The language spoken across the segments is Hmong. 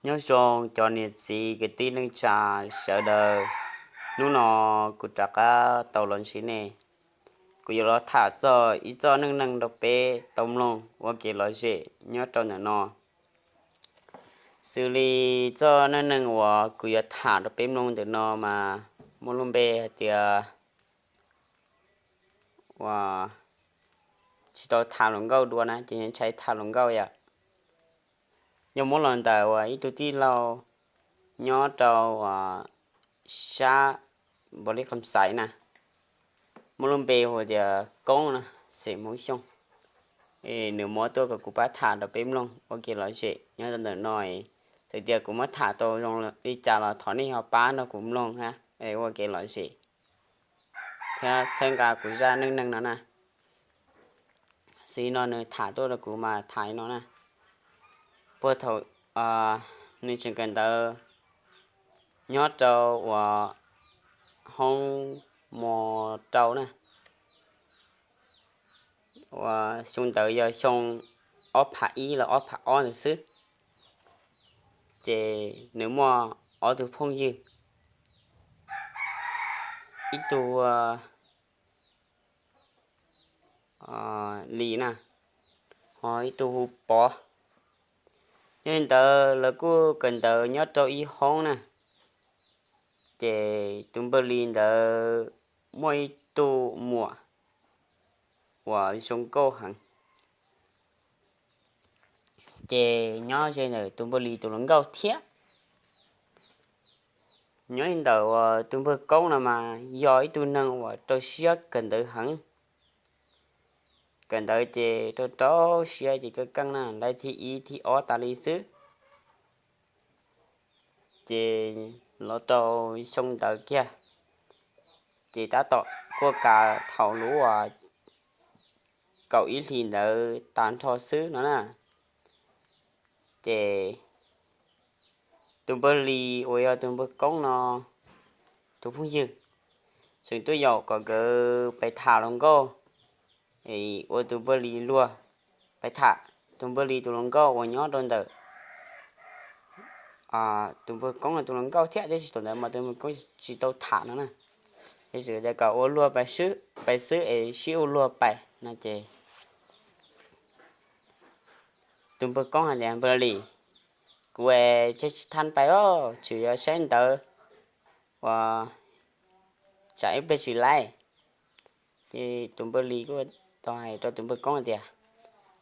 Nyob zoo cov niam txiv kwv tij neej tsa sawv daws, hnub no kuv rov qab tau los ntsib nej. Kuv yuav los tham txog ib txoj neej neeg rau peb tau mloog ua kev lom zem nyob rau ntawm no. Xws li txoj neej neeg uas kuv yuav tham rau peb mloog ntawm no mas muaj lub npe hais tias, uas tsis tau tham hluas nkauj dua na ces ntshai tham hluas nkauj yom. Yog muab los ntawm uas ib tug tij laug nyob rau sab Npaus Lis Qhov Xais na, muaj lub npe hu tias Koob na, xeem Hmoob Xyooj. Nws muab tuaj kom kuv pab tham rau peb mloog ua kev lom zem nyob rau ntawm no. Txawm tias kuv muab tham tau zoo li cas los thov nej ho pab nrog kuv mloog hab ua kev lom zem thiab txhawb nqa kuv zaj neej neeg no na. Xws li no nws tham tuaj rau kuv mas tham li no na. Puag thaum nws tseem kawm ntawv nyob rau uas hoob mos rau na, uas xyoo ntawd yog xyoo ob phav ib los ob phav ob ntawd xwb, ces nws muaj ob tug phooj ywg, ib tug Lis na, ho ib tug hu Pov. Yog li ntawd lawv kuj kawm ntawv nyob rau ib hoob na, ces tus npawg Lis ntawd muaj ib tug muam uas zoo nkauj heev, ces nyob ze ntawm tus npawg Lis tus hluas nkauj thiab. Nyob li ntawm uas tus npawg Koob no mas yog ib tug neeg uas rau siab kawm ntawv heev. Kawm ntawv ces rau rau siab ces keej keej na, lawv thib ib thib ob tas li xwb. Ces los rau xyoo ntawd kiag, ces tab tom kuaj kav thaum lub uas kaum ib hlis ntawd tas nrho xwb no na. Ces tus npawg Lis uas yog tus npawg Koob no tus phooj ywg tseem tuaj yaum kom nkawd pais tham hluas nkauj, ua tus npawg Lis luag pais tham tus npawg Lis tus hluas nkauj uas nyob rau ntawm tus npawg Koob tus hluas nkauj thiab, tab sis thaum ntawd mas tus npawg Koob tsis tau tham no na. Tiam sis tias kom ua luag pais xwb es sib ua luag pais no ces tus npawg Koob hais tias, Npawg Lis, kuv es tsis tham pais os, tsuas yog saib ntawv uas tsam ib pliag tsis laib. Ces tus npawg Lis kuj tau hais rau tus npawg Koob hais tias,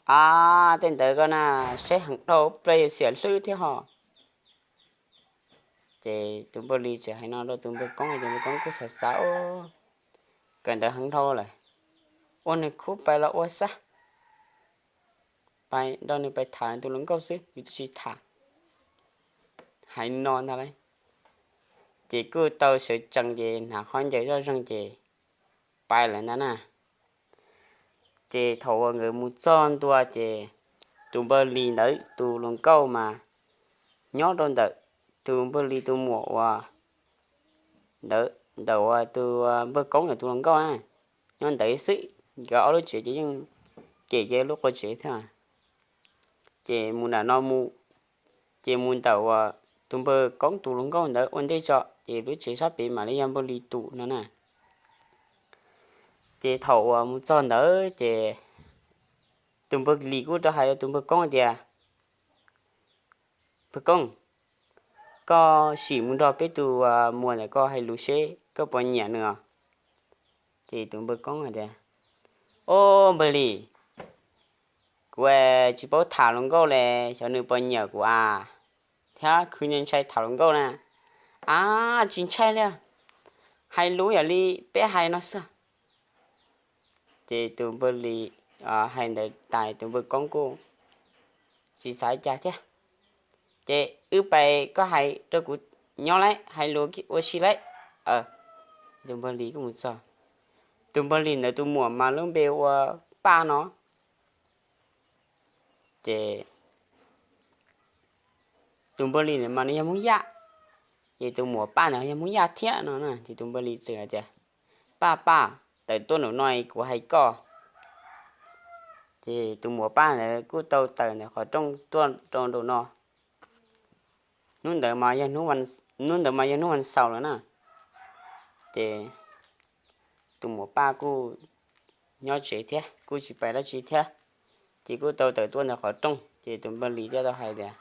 Ab, tej ntawd koj na, saib heev dhau ib pliag yuav xiam hlwb thiab ho. Ces tus npawg Lis txawm hais no rau tus npawg Koob, tus npawg Koob kuj xav xav, Kawm ntawv heev dhau lawm, ua nws khub pais los ua xwb, pais nrog nws pais tham tus hluas nkauj xwb, yus twb tsis tham. Hais no ntag lauj, ces kuj tau sawv tsees ces hnav khaub ncaws zoj zeeg ces pais lawm ntag na. Ces thaum uas nkawd mus txog ntua ces tus npawg Lis ntawd tus hluas nkauj mas nyob rau ntawm tus npawg Lis tus muam uas ntawd, ntawm uas tus npawg Koob ntawm tus hluas nkauj na, nyob ntawd xwb. Nkawd ob lub tsev ces yeej cem kiag lub qub tsev thiab. Ces mus nram no mus, ces mus ntawm uas tus npawg Koob tus hluas nkauj ntawd ua ntej tso, ces lub tsev sab pem mam li yog npawg Lis tus no na. Ces thaum uas mus txog ntawd ces tus npawg Lis kuj rov hais rau tus npawg Koob tias, Npawg Koob, koj sim mus nrog peb tus muam ntawm koj hais lus seb koj puas nyiam nws os. Ces tus npawg Koob hais tias, Ob, npawg Lis, kuv tsis paub tham hluas nkauj li, xyov nws puas nyiam kuv a, thiab kuv ntshai tham hluas nkauj na. Ab, tsis ntshai li, hais lus yam li peb hais no xwb. Ces tus npawg Lis hais ntawd tas tus npawg Koob kuj tsis xav cas thiab. Ces wb pais, koj hais rau kuv nyob lauj, hais lus ua si lauj. Tus npawg Lis kuj mus txog, tus npawg Lis ntawd tus muam mas lub npe ua Paj no. Ces tus npawg Lis ntawd mas nws yog Hmoob Yaj, ces tus muam Paj ntawd yog Hmoob Yaj thiab no na. Ces tus npawg Lis txawm hais tias, Paj, Paj, tawm tuaj nraum no kuv hais koj. Ces tus muam Paj ntawd kuj tau tawm ntawm qhov rooj tuaj rau nraum no. hnub ntawd mas yog hnub, hnub ntawd mas yog hnub vas xaum lawm na. Ces tus muam Paj kuj nyob tsev thiab kuj tsis pais dab tsi thiab. Ces kuj tau tawm tuaj ntawm qhov rooj ces tus npawg Lis thiaj tau hais tias,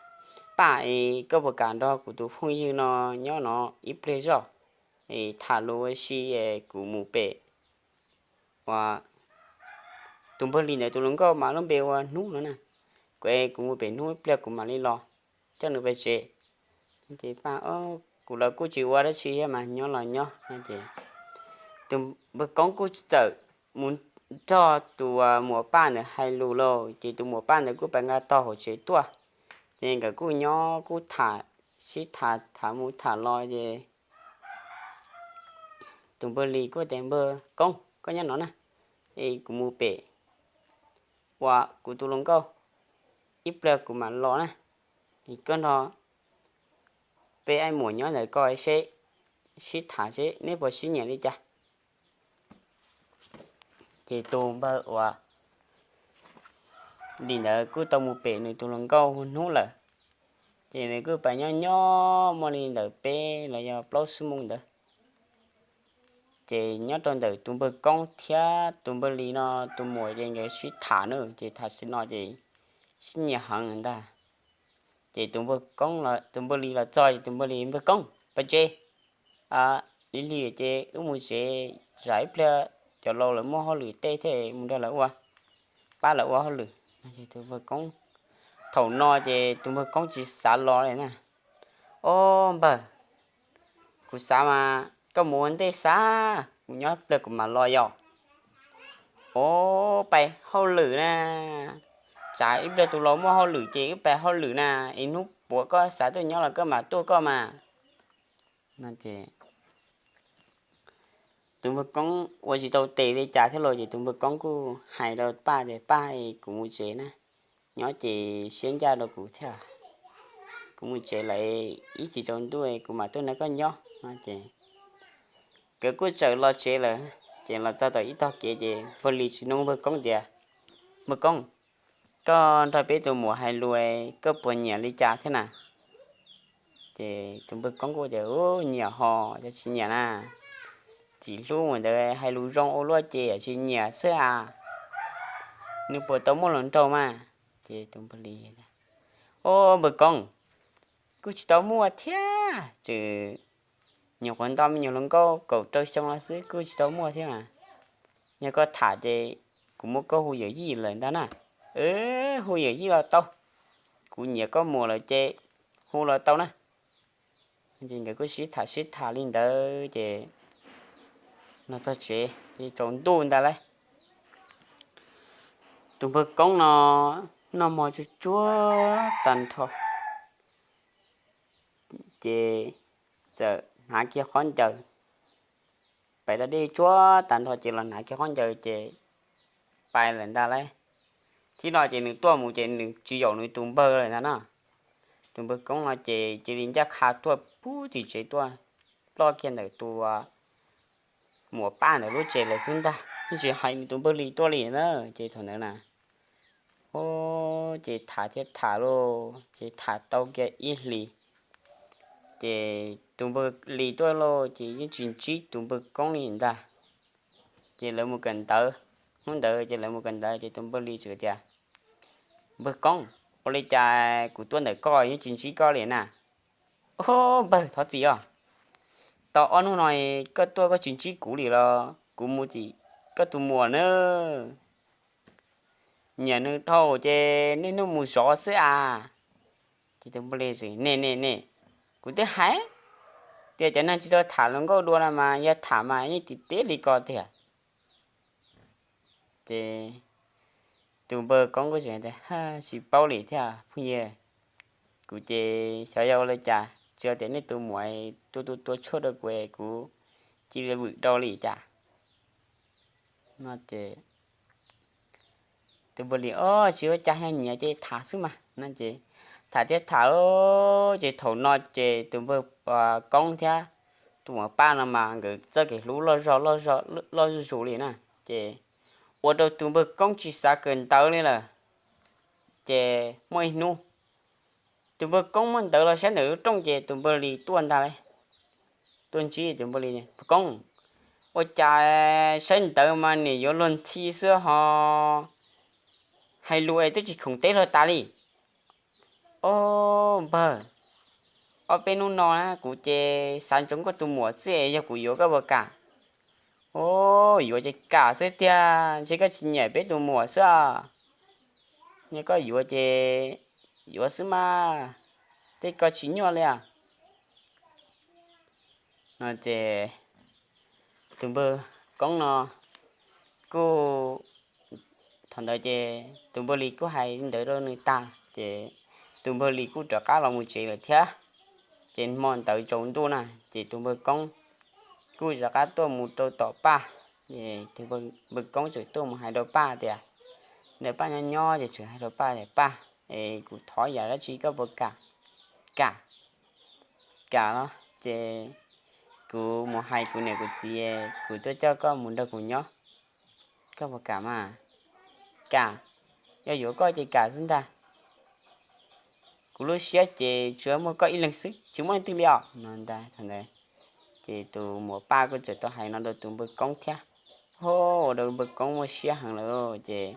Paj, es koj puas kam nrog kuv tus phooj ywg no nyob no ib pliag zoj, es tham lus ua si, es kuv mus pem uas tus npawg Lis ntawd tus hluas nkauj mas lub npe ua Hnub no na, kuv, kuv mus pem Hnub ib pliag kuv mam li los coj nws pais tsev. Ces Paj, Kuv los kuj tsis ua dab tsi thiab mas nyob los nyob. Ces tus npawg Koob kuj txawm mus nrog tus muam Paj ntawd hais lus lauj, ces tus muam Paj ntawd kuj pais nqa tog hauv tsev tuaj. Ces nkawd kuj nyob kuj tham, sib tham tham mus tham los ces tus npawg Lis kuj tias, Npawg Koob, koj nyob no na, es kuv mus pem uas kuv tus hluas nkauj, ib pliag kuv mam los na, es koj nrog peb aib muam nyob ntawm ko seb, sib tham seb neb puas sib nyiam li cas. Ces tus npawg uas Lis ntawd kuj tau mus pem nws tus hluas nkauj hu Hnub lawm. Ces nws kuj pais nyob nyob muaj li ntawm peb los yog plaub xuab moos ntawd. Ces nyob rau ntawm tus npawg Koob thiab tus npawg Lis no tus muam ces nkawd sib tham na, ces tham sib no ces sib nyiam heev ntag. Ces tus npawg Koob, tus npawg Lis los txog ces tus npawg Lis, Npawg Koob, pais tsev, lig lig ces wb mus tsev, tsam ib pliag cov laus lawv muaj hauj lwm tej thiaj mus nrog lawv ua, pab lawv ua hauj lwm. Tus npawg Koob, thaum no ces tus npawg Koob tsis xav los li na. Ob npawg, kuv xav mas koj mus ua ntej xav, kuv nyob ib pliag kuv mam los yom. Ob, pais hauj lwm na, tsam ib pliag tus laus muaj hauj lwm ces wb pais hauj lwm na, es hnub puav koj xav tuaj nyob los koj mam tuaj koj mas. No ces tus npawg Koob ua tsis tau tes li cas thiab los ces tus npawg Koob kuj hais rau Paj tias, Paj, kuv mus tsev na, nyob ces siab ncaj rau kuv thiab, kuv mus tsev lawm, ib chim tsaus ntuj kuv mam tuaj nrog koj nyob. No ces nkawd kuj txawm los tsev lawm. Ces los txog tom ib tog kev ces npawg Lis tsis nug npawg Koob tias, Npawg Koob, koj nrog peb tus muam hais lus koj puas nyiam li cas thiab na? Ces tus npawg Koob kuj tias, Ub, nyiam ho, cas tsis nyiam na, txiv hlub mus ntawd hais lus zoo ua luaj ces tsis nyiam xwb as. Nws puas tau muaj hluas nraug mas? Ces tus npawg Lis, Ob, npawg Koob, kuj tsis tau muaj thiab, tseem nyuam qhuav nto me nyuam hluas nkauj kaum rau xyoo los xwb kuj tsis tau muaj thiab mas. Yog koj tham ces kuv muab koj hu yawm yij lawm ntag na. Hu yawm yij los tau, kuv nyiam koj muam lawm ces hu los tau na. Ces nkawd kuj sib tham sib tham li ntawd ces los txog tsev ces tsaus ntuj ntag lauj. Tus npawg Koob no noj mov tsuag tsuag tag nrho ces txawm hnav kiag khaub ncaws, pais da dej tsuag tag nrho ces los hnav kiag khaub ncaws ces pais lawm ntag lauj. Thib no ces nws tuaj mus ces nws tsis yaum nws tus npawg lawm ntag na. Tus npawg Koob no ces cia li ncaj qha tuaj puag tim tsev tuaj, ploj kiag ntawm tus muam Paj ntawd lub tsev lawm xwb ntag, yeej tsis hais nws tus npawg Lis tuaj li na. Ces thaum ntawd na, ub, ces tham thiab tham lauj, ces tham tau kiag ib hlis ces tus npawg Lis tuaj lauj, ces yeej tsis ntsib tus npawg Koob li ntag. Ces lawv mus kawm ntawv, hnub ntawd ces lawv mus kawm ntawv ces tus npawg Lis txawm tias, Npawg Koob, ua li cas kuv tuaj ntawm koj yeej tsis ntsib koj li na? Ub, npawg, thov txim os, tau ob hnub no koj tuaj koj tsis ntsib kuv li los kuv mus tim koj tus muam na, nyiam nws dhau ces niaj hnub mus zov xwb as. Ces tus npawg Lis, Ne ne ne, kuv twb hais tias cov neeg tsis tau tham hluas nkauj dua no mas yog tham mas yeej tib teb li ko tiag. Ces tus npawg Koob kuj tias, Tsis paub li thiab phooj ywg, kuv ces xyov yog ua li cas, tsis yog tias nej tus muam tua tua tua tshuaj rau kuv, kuv cia li vwm rau li cas. No ces tus npawg Lis, Ob, tsis ua cas, yog nyiam ces tham xwb mas. No ces tham thiab tham lauj, ces thaum no ces tus npawg Koob thiab tus muam Paj no mas nkawd txoj kev hlub loj zog, loj zuj zus li na. Ces ua rau tus npawg Koob tsis xav kawm ntawv li lawm. Ces muaj ib hnub, Tus npawg Koob muab ntawv los saib ntawm lub rooj ces tus npawg Lis tuaj ntag lauj. Tuaj ntsib tus npawg Lis, npawg Koob, ua cas saib ntawv mas nim yuav luag ntxhi xwb ho, hais lus es twb tsis khoom teb luag tas li. Ob npawg, ob peb hnub no na kuv ces xav ntsoov koj tus muam xwb es yog kuv yuav koj puas kam? Ob, yuav ces kam xwb tiag, ntshe koj tsis nyiam peb tus muam xwb. Yog koj yuav ces yuav xwb mas, tej ko tsis nyuaj li os. No ces tus npawg Koob no kuj, thaum ntawd ces tus npawg Lis kuj hais ntawd rau nws tag ces tus npawg Lis kuj rov qab los mus tsev lawm thiab. Ces hmo ntawd tsaus ntuj na ces tus npawg Koob kuj rov qab tuaj mus rau tom Paj. Ces tus npawg Koob txawm tuaj mus hais rau Paj tias, ntawm Paj nyob nyob ces txawm hais rau Paj tias, Paj, es kuv thov yam dab tsi koj puas kam? Kam, kam los ces kuv mus hais kuv niam kuv txiv, kuv tuaj coj koj mus nrog kuv nyob, koj puas kam mas? Kam, yog yuav koj ces kam xwb ntag. Kuv lub siab ces tsuas muaj koj ib leeg xwb, tsis muaj leej twg li os. No ntag, thaum ntawd ces tus muam Paj kuj txawm tau hais no rau tus npawg Koob thiab. Ho, ua rau npawg Koob muaj siab heev lawm ces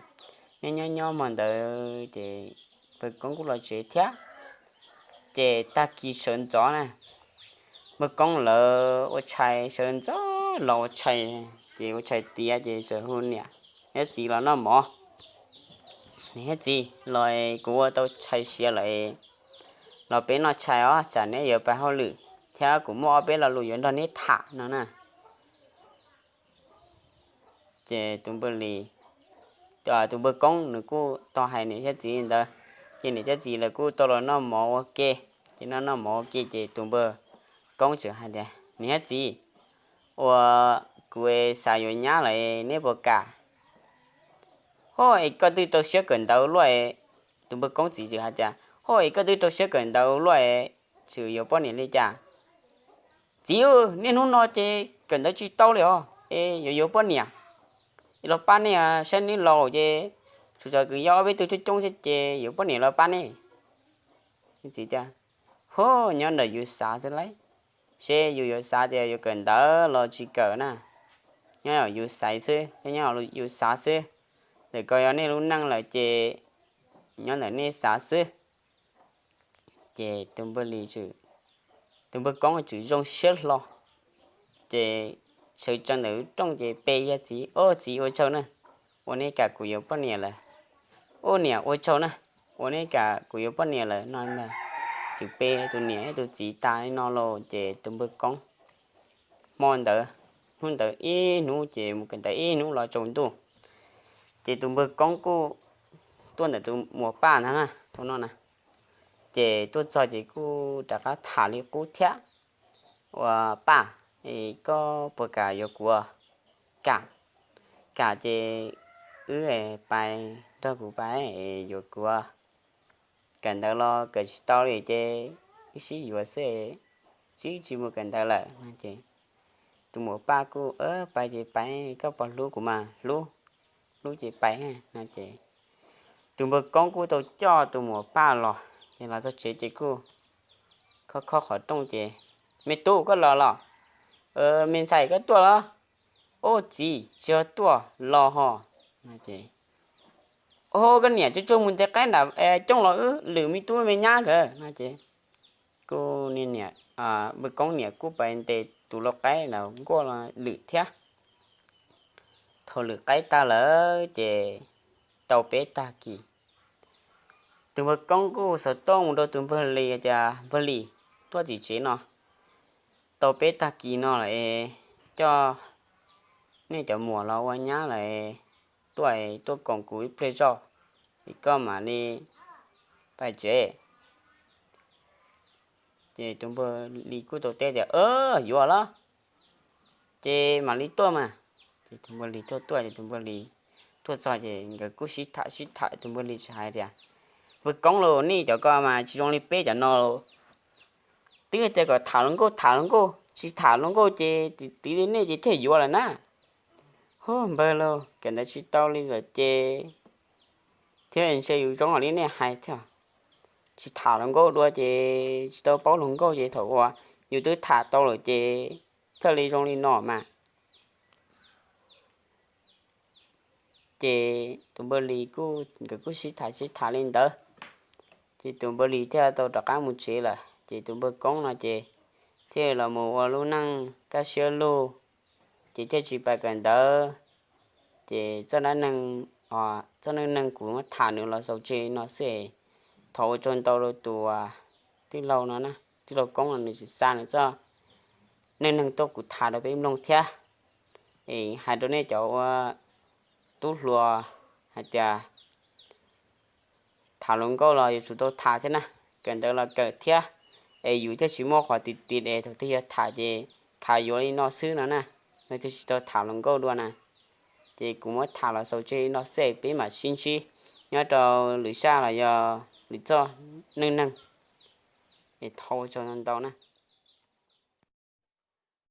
nyob nyob nyob hmo ntawd ces npawg Koob kuj los tsev thiab. Ces tag kis sawv ntxov na, npawg Koob lawv ua tshais sawv ntxov los ua tshais, ces ua tshais tiav ces txawm hu niam thiab txiv los noj mov. Niam thiab txiv, los kuv ua tau tshais siav lawm, los peb noj tshais os, tsam neb yuav pais hauj lwm thiab kuv muaj ob peb lo lus yuav nrog neb tham no na. Ces tus npawg Lis, tus npawg Koob nws kuj tau hais niam thiab txiv li ntawd, ces niam thiab txiv lawv kuj tau los noj mov ua ke. Ces noj noj mov ua ke ces tus npawg Koob txawm hais tias, niam thiab txiv, ua, kuv xav yuav nyab lawm neb puas kam? Ho, es koj twb rau siab kawm ntawv luaj. Tus npawg Koob txiv txawm hais tias, ho, es koj twb rau siab kawm ntawv luaj, tseem yuav poj niam li cas? Txiv, niaj hnub no ces kawm ntawv tsis tau li os, es yuav yuav poj niam los pab nej, saib neb laus ces tsuas tshuav kwv yau ob peb tug coob coob thiab ces yuav poj niam los pab nej. Txiv tias, ho, nyob ntawm yus xav xwb lauj, seb yus yuav xav tias yuav kawm ntawv los tsis kawm na, nyob ntawm yus xaiv xwb, nyob ntawm yus xav xwb. Ntawm ko yog nej lub neej lawm ces nyob ntawm nej xav xwb. Ces tus npawg Lis, tus npawg Koob txawm zoo siab hlo, ces sawv tsees ntawm lub rooj ces pe yawg txiv, ob, txiv ua tsaug na, ua neb kam kuv yuav poj niam lawm. Ob, niam ua tsaug na, ua neb kam kuv yuav poj niam lawm no ntag. Txawm pe tus niam thiab tus txiv tas li no los ces tus npawg Koob, hmo ntawd, hnub ntawd ib hnub ces mus kawm ntawv ib hnub los tsaus ntuj. Ces tus npawg Koob kuj tuaj ntawm tus muam Paj ntag na, thaum no na. Ces tuaj txog ces kuj rov qab tham li qub thiab, ua, Paj, es koj puas kam yuav kuv? Kam. Kam ces wb pais, nrog kuv pais yuav kuv. Kawm ntawv los kawm tsis tau li ces wb sib yuav xwb, wb tsis mus kawm ntawv lawm no ces tus muam Paj kuj, pais ces pais, koj puas hlub kuv mas? Hlub. Hlub ces pais no ces tus npawg Koob kuj tau coj tus muam Paj los ces los txog tsev ces kuj khob khob qhov rooj ces, me tub, koj los los? Me ntxhais, koj tuaj los? Ob, txiv, tsis yog tuaj, los ho. Ob, koj niam tsuag tsuag mus ntes qaib nram cooj los wb lwm me tub me nyab nkawd no ces kuj, npawg Koob niam kuj pais ntes tus lau qaib nram nkuaj los lwm thiab. Thaum lwm qaib tag lawm ces tau peb tag kis, tus npawg Koob kuj xov tooj mus rau tus npawg Lis tias, npawg Lis, tuaj tim tsev no, tau peb tag kis no lawm es coj nej cov muam los ua nyab lawm, tuaj, tuaj koom kuv ib pliag zog es koj mam li pais tsev. Ces tus npawg Lis kuj tau teb tias, yuav los, ces mam li tuaj mas. Ces tus npawg Lis tuaj tuaj ces tus npawg Lis tuaj txog ces nkawd kuj sib tham sib tham, tus npawg Lis txawm hais tias, npawg Koob lauj, nej cov ko mas tsis zoo li peb cov no. Twb tias kom tham hluas nkauj tham hluas nkauj, tsis tham hluas nkauj ces twv li nej ces thiaj yuav lawm na. Hub, npawg lauj, kawm ntawv tsis tau li lawm ces thiab ntshe yus zoo li nej hais thiab. tsis tham hluas nkauj dua ces tsis tau paub hluas nkauj ces thaum uas yus twb tham tau lawm ces thiaj li zoo li no mas. Ces tus npawg Lis kuj, nkawd kuj sib tham sib tham li ntawd, ces tus npawg Lis thiaj tau rov qab mus tsev lawm. Ces tus npawg Koob no ces thiaj los mus ua lub neej kaj siab lug, ces thiaj tsis pais kawm ntawv. Ces txoj dab neeg, txoj neej neeg kuv muab tham nws los xaus tseg no xwb. Thov ua tsaug ntau rau tus tij laug no, tij laug Koob no nws tseem xa nws txoj neej neeg tuaj kuv tham rau peb mloog thiab. Es hais rau nej cov ua tub hluas hais tias tham hluas nkauj los yuav tsum tau tham thiab na, kawm ntawv los kawm thiab, es yus thiaj tsis muaj qhov ti ti es thaum twg yog tham ces khav yuav li no xwb no na, yog twg tsis tau tham hluas nkauj dua na. Ces kuv muab tham los xaus tseg li no xwb, peb mam sib ntsib nyob rau lwm zaj los yog lwm txoj neej neeg. Es thov ua tsaug ntau na.